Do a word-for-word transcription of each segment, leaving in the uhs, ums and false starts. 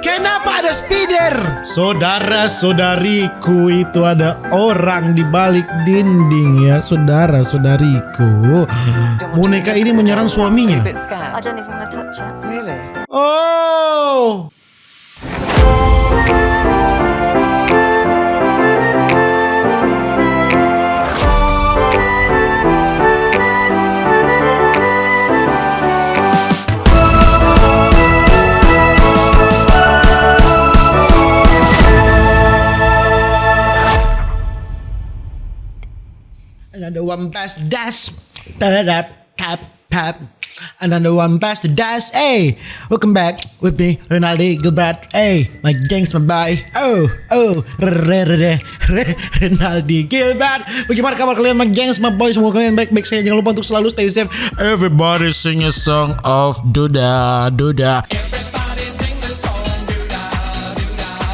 Kenapa ada spider? Saudara-saudariku, itu ada orang di balik dinding ya, saudara-saudariku. Boneka ini menyerang suaminya. I don't even want to touch it. Really? Oh. Another one pass dash. Tadadap, tap, tap. Another one pass the dash. Hey, welcome back with me, Rinaldi Gilbert. Hey, my gangsta boy. Oh, oh, re, re, re, re, re, Rinaldi Gilbert. Bagaimana kabar kalian, my gangsta boy? Semoga kalian baik-baik saja. Jangan lupa untuk selalu stay safe. Everybody sing a song of Duda, Duda.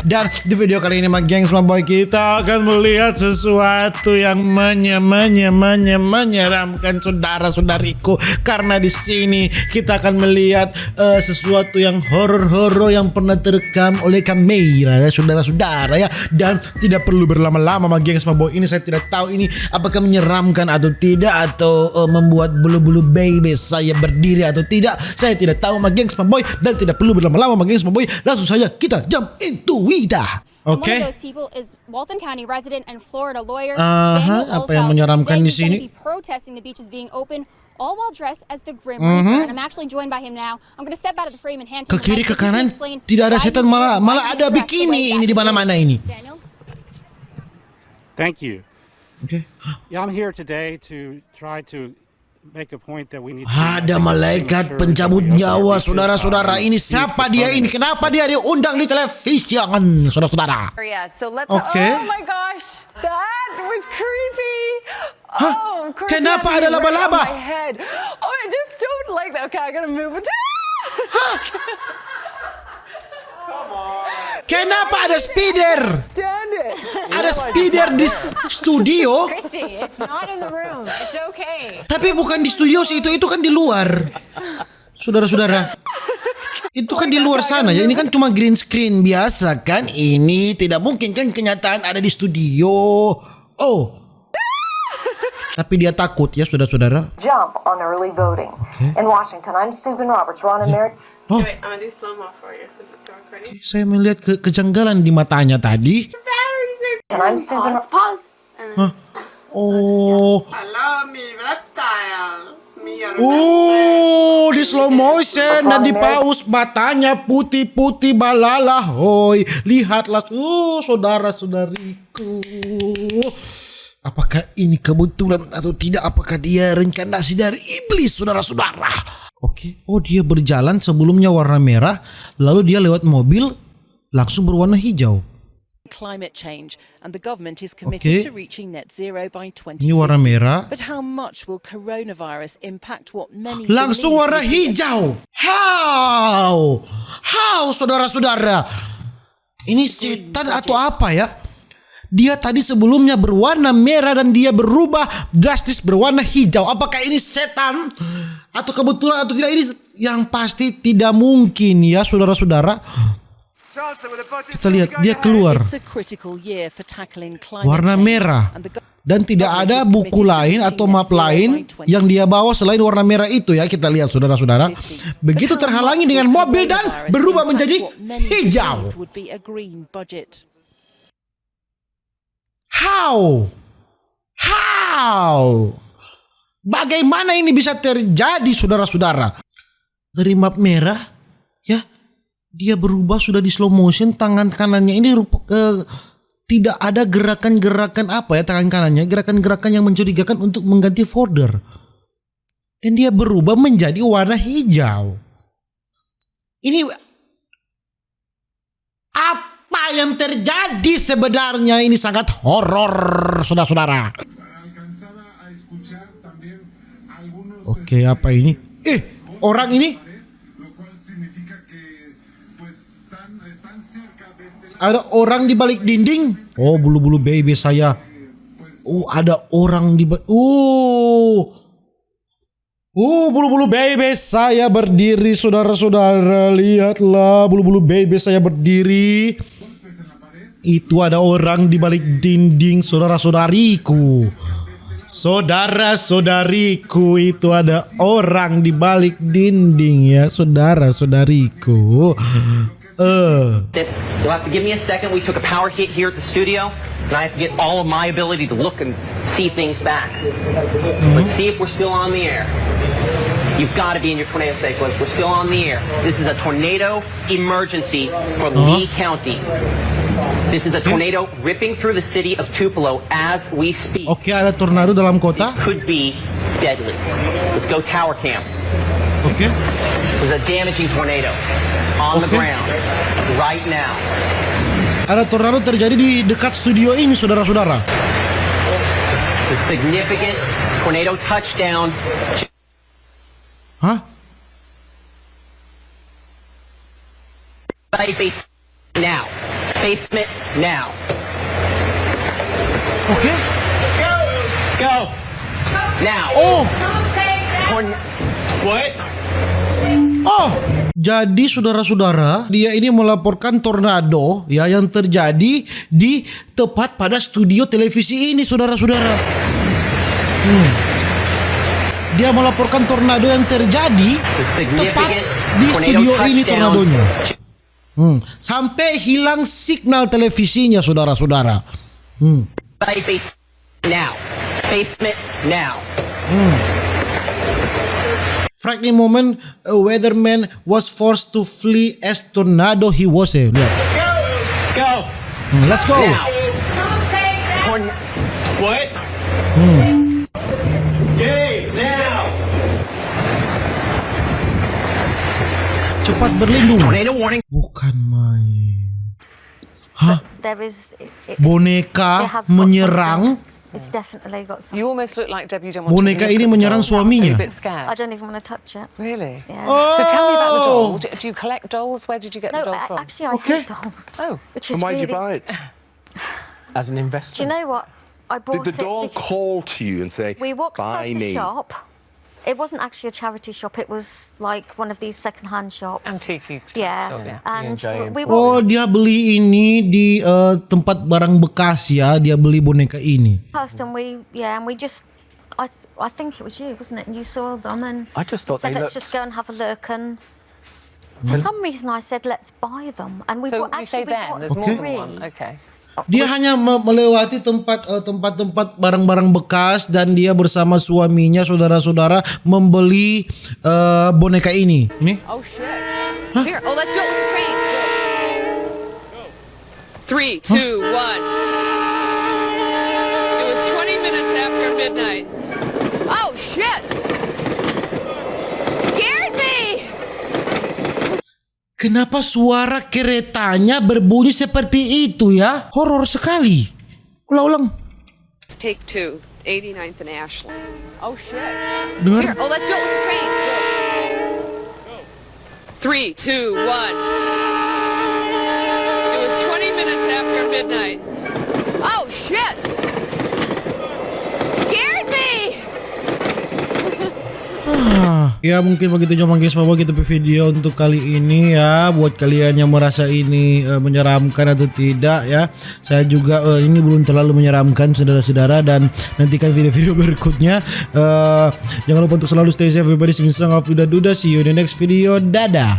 Dan di video kali ini, my gangsta boy, kita akan melihat sesuatu yang menye, menye, menye, menyeramkan, saudara-saudariku. Karena di sini kita akan melihat eh, sesuatu yang horor-horor yang pernah terekam oleh kamera, ya, saudara-saudara, ya. Dan tidak perlu berlama-lama, my gangsta boy. Ini saya tidak tahu ini apakah menyeramkan atau tidak, atau eh, membuat bulu-bulu baby saya berdiri atau tidak. Saya tidak tahu, my gangsta boy, dan tidak perlu berlama-lama, my gangsta boy. Langsung saja kita jump into it. And one Oke. of those people is Walton County resident and Florida lawyer Aha, Daniel apa yang Olfeld. Menyeramkan Today di he's gonna sini? Be protesting the beaches being open, all while dressed as the Grim Reaper. And I'm actually joined by him now. I'm going to step out of the frame and hand Ke him the kiri, mic ke so he can kanan, explain tidak ada why he setan, feels malah like malah he's ada dressed the bikini way ini that di he mana-mana is. Ini. Daniel? Thank you. Oke. Yeah, I'm here today to try to make a point that we need to Ada make malaikat sure pencabut that we nyawa, have saudara-saudara. these Ini siapa dia ini? components. Kenapa dia diundang di televisi, saudara-saudara? Yeah, so let's. Okay. Oh my gosh, that was creepy. Hah? Oh, of course Kenapa you had ada me right laba-laba? On my head. Oh, I just don't like that. Okay, I gotta move. Kenapa ada spider? Stand it. Ada spider di s- studio? Christy, it's not in the room. It's okay. Tapi bukan di studio sih, itu itu kan di luar. Saudara-saudara. Itu kan di luar sana ya. Ini kan cuma green screen biasa kan. Ini tidak mungkin kan kenyataan ada di studio. Oh. Tapi dia takut ya, saudara-saudara. Jump on early voting. In Washington, I'm Susan Roberts. We're on America. Oh, Wait, I'm gonna do slow mo for you. Is it still recording? Saya melihat ke kejanggalan di matanya tadi. And I'm Susan. Pause. Oh. Hello, mi reptile. Mi your Oh, di slow motion dan di pause, matanya putih-putih balala. Hoi, lihatlah, oh, saudara-saudariku. Apakah ini kebetulan atau tidak? Apakah dia reinkarnasi dari iblis, saudara-saudara? Oke, oh, dia berjalan, sebelumnya warna merah, lalu dia lewat mobil, langsung berwarna hijau. Climate change, and the government is committed Okay. To reaching net zero by Ini warna twenty fifty. Merah. But how much will coronavirus impact what many Langsung believe warna will be hijau. How? How, saudara-saudara? Ini setan atau apa ya? Dia tadi sebelumnya berwarna merah dan dia berubah drastis berwarna hijau. Apakah ini setan atau kebetulan atau tidak? Ini yang pasti tidak mungkin ya, saudara-saudara. Kita lihat, dia keluar. It's a critical year for tackling climate Warna change, merah. And the go- Dan tidak ada buku lain atau map lain yang dia bawa selain warna merah itu ya. Kita lihat, saudara-saudara. Begitu terhalangi dengan mobil dan berubah menjadi hijau. Would be a green budget. How? How? Bagaimana ini bisa terjadi, saudara-saudara? Dari map merah, ya, dia berubah sudah di slow motion, tangan kanannya ini rupa, eh, tidak ada gerakan-gerakan apa ya, tangan kanannya, gerakan-gerakan yang mencurigakan untuk mengganti folder. Dan dia berubah menjadi warna hijau. Ini apa yang terjadi sebenarnya? Ini sangat horor, saudara-saudara. Oke, apa ini? Eh, orang ini? Ada orang di balik dinding. Oh, bulu-bulu baby saya. Oh, ada orang di ba-, oh. Uh, bulu-bulu baby saya berdiri, saudara-saudara. Lihatlah, bulu-bulu baby saya berdiri. Itu ada orang di balik dinding, saudara-saudariku. Saudara-saudariku, itu ada orang di balik dinding ya, saudara-saudariku. Eh. You'll have to give me a second. We took a power hit here at the studio, and I have to get all of my ability to look and see things back. Let's see if we're still on the air. You've got to be in your tornado safe list. We're still on the air. This is a tornado emergency for Lee County. This is a tornado ripping through the city of Tupelo as we speak. Oke, ada tornado dalam kota. Could be deadly. Let's go tower cam. Oke. There's a damaging tornado on the Okay. ground right now. Ada tornado terjadi di dekat studio ini, saudara-saudara. The significant tornado touchdown. Hah? Everybody face now. Basement now. Oke. Let's go. Now. Oh, Torn- what? Oh, jadi saudara-saudara, dia ini melaporkan tornado ya yang terjadi di tepat pada studio televisi ini, saudara-saudara. Hmm. Dia melaporkan tornado yang terjadi The tepat significant di tornado studio ini touchdown. Tornadonya. Hmm. Sampai hilang signal televisinya, saudara-saudara. Hmm. Everybody face now. Basement now. Frightening moment, a weatherman was forced to flee as tornado he was. Eh, lihat. Let's go. Hmm, let's go. Now. Torn- what? Okay, now. Cepat berlindung. Tornado warning. Bukan main. Hah? There is. It, it, Boneka it has got menyerang. Something. It's definitely got something. You almost look like Debbie Didn't Want Boneka to Look ini at the menyerang doll. suaminya. Are you a bit scared? I don't even want to touch it. Really? Yeah. So tell me about the Oh. doll. Do, do you collect dolls? Where did you get the No, doll I, from? Actually, I Okay. hate dolls. Oh. Which is And why'd really. you buy it? As an investment. Do you know what? I bought Did the it doll because call to you and say, we walked "Buy past me"? The shop. It wasn't actually a charity shop. It was like one of these second-hand shops. Antique. Yeah. Shop, yeah. And J and we Oh, walked. Dia beli ini di eh, tempat barang bekas ya. Dia beli boneka ini. Past and we, yeah, and we just, I, th- I think it was you, wasn't it? And you saw them and I just thought said, they "Let's looked- just go and have a look." And for some reason, I said, "Let's buy them." And we So bought, you say actually we them. bought There's more three. Than one. Okay. Dia hanya me- melewati tempat eh, tempat-tempat barang-barang bekas dan dia bersama suaminya, saudara-saudara, membeli eh, boneka ini. Ini? Oh shit. Here, oh, let's do it with the train. Three, two, one. It was twenty minutes after midnight. Oh shit. Scared me. Kenapa suara keretanya berbunyi seperti itu ya? Horor sekali. Ulang-ulang. Let's take two. eighty-ninth and Ashland. Oh shit. Dengar. Here, oh, let's do it with the train. Three, two, one. It was twenty minutes after midnight. Oh shit. Scared me. Ah, ya mungkin begitu cuma guys, apa kita pe video untuk kali ini ya. Buat kalian yang merasa ini eh, menyeramkan atau tidak ya, saya juga eh, ini belum terlalu menyeramkan, saudara-saudara, dan nantikan video-video berikutnya. Eh, jangan lupa untuk selalu stay safe, everybody. Sing song of duda-duda. See you in the next video. Dadah.